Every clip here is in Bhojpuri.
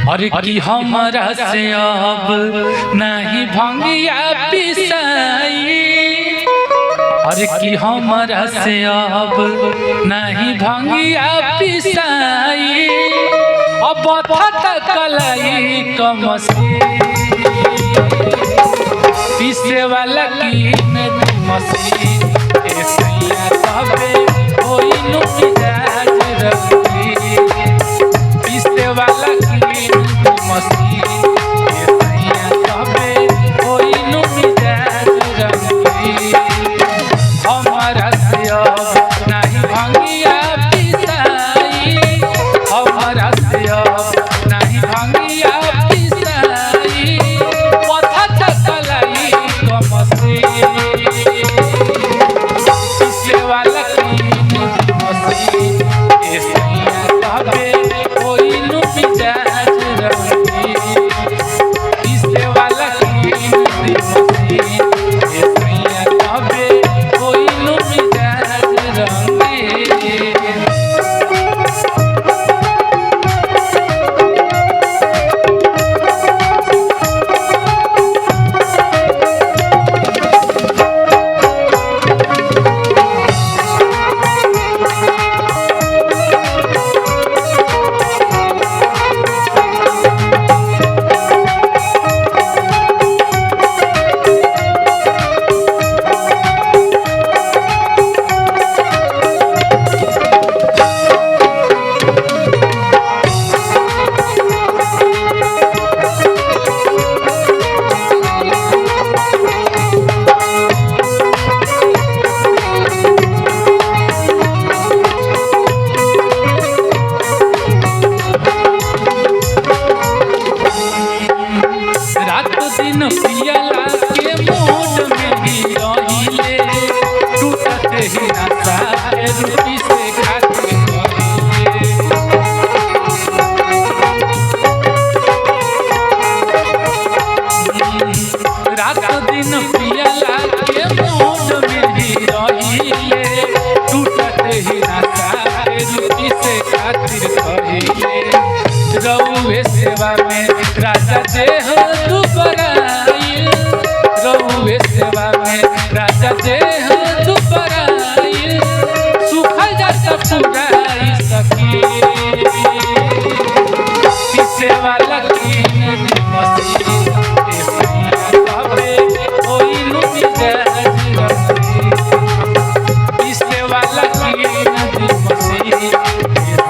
और की हमरा से अब नहीं भंगिया पिसाई। और की हमरा से अब नहीं भंगिया पिसाई। अब कलाई कमसी पीसे वाला की मसी ए सैया तबे होई नु मिजाज रंगीन। पीसे वाला की मसी ए सैया तबे होई नु मिजाज रंगीन। हमरा से अब नाही भंगिया पिसाई। हमरा से अब नाही भंगिया पिसाई। पथ चलाई कमसी पीसे वाला की मसी ए सैया तबे होई नु मिजाज रंगीन। पीसे वाला की मसी ए सैया तबे होई नु मिजाज रंगीन। रात दिन पियला के मूड में ही रहिले। टूटत ही नशा के रोटी से खातिर कहिले। रात दिन पियला के मूड में ही रहिले। टूटत ही नशा के रोटी से खातिर कहिले। रउए सेवा में राजा देह दुबराइल। रउए सेवा में राजा देह दुबराइल। सुखल जात पुराई सखी पीसे वाला कीन मसी ए सैया तबे होई नु मिजाज रंगीन। पीसे वाला कीन मसी ए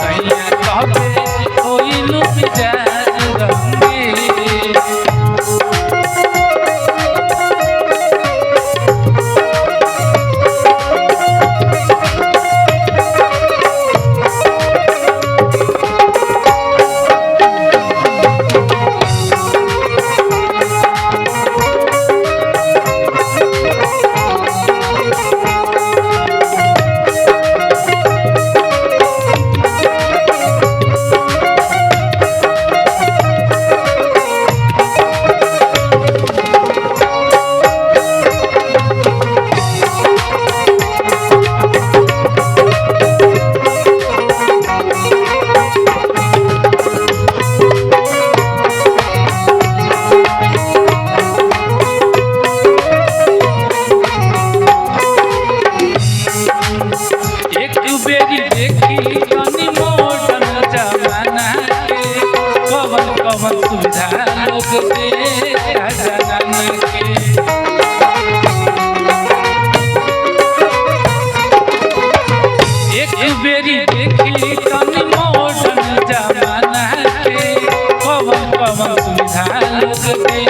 सैया तबे होई नु मिजाज रंगीन। एक बेरी देखी तनी मॉडर्न जमाना के कवन कवन सुविधा लोग दे जनाना के। एक बेरी देखी तनी मॉडर्न जमाना के कवन कवन सुविधा लोग दे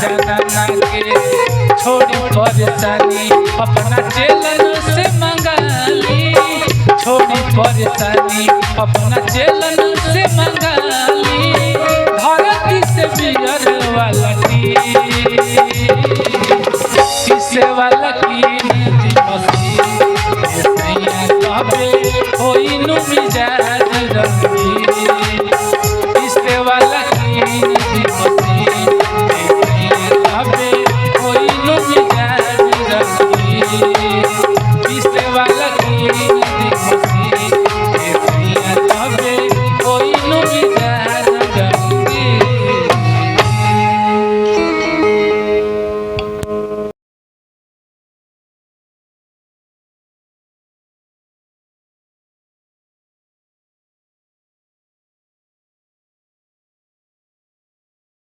जनाना के। छोड़ी परेशानी अपना चेलन से मंगाली। छोड़ी परेशानी अपना चेलन से मंगाली। धरती से बियर वाला की पीसे वाला की मसी ए सैया तबे होई नु मिजाज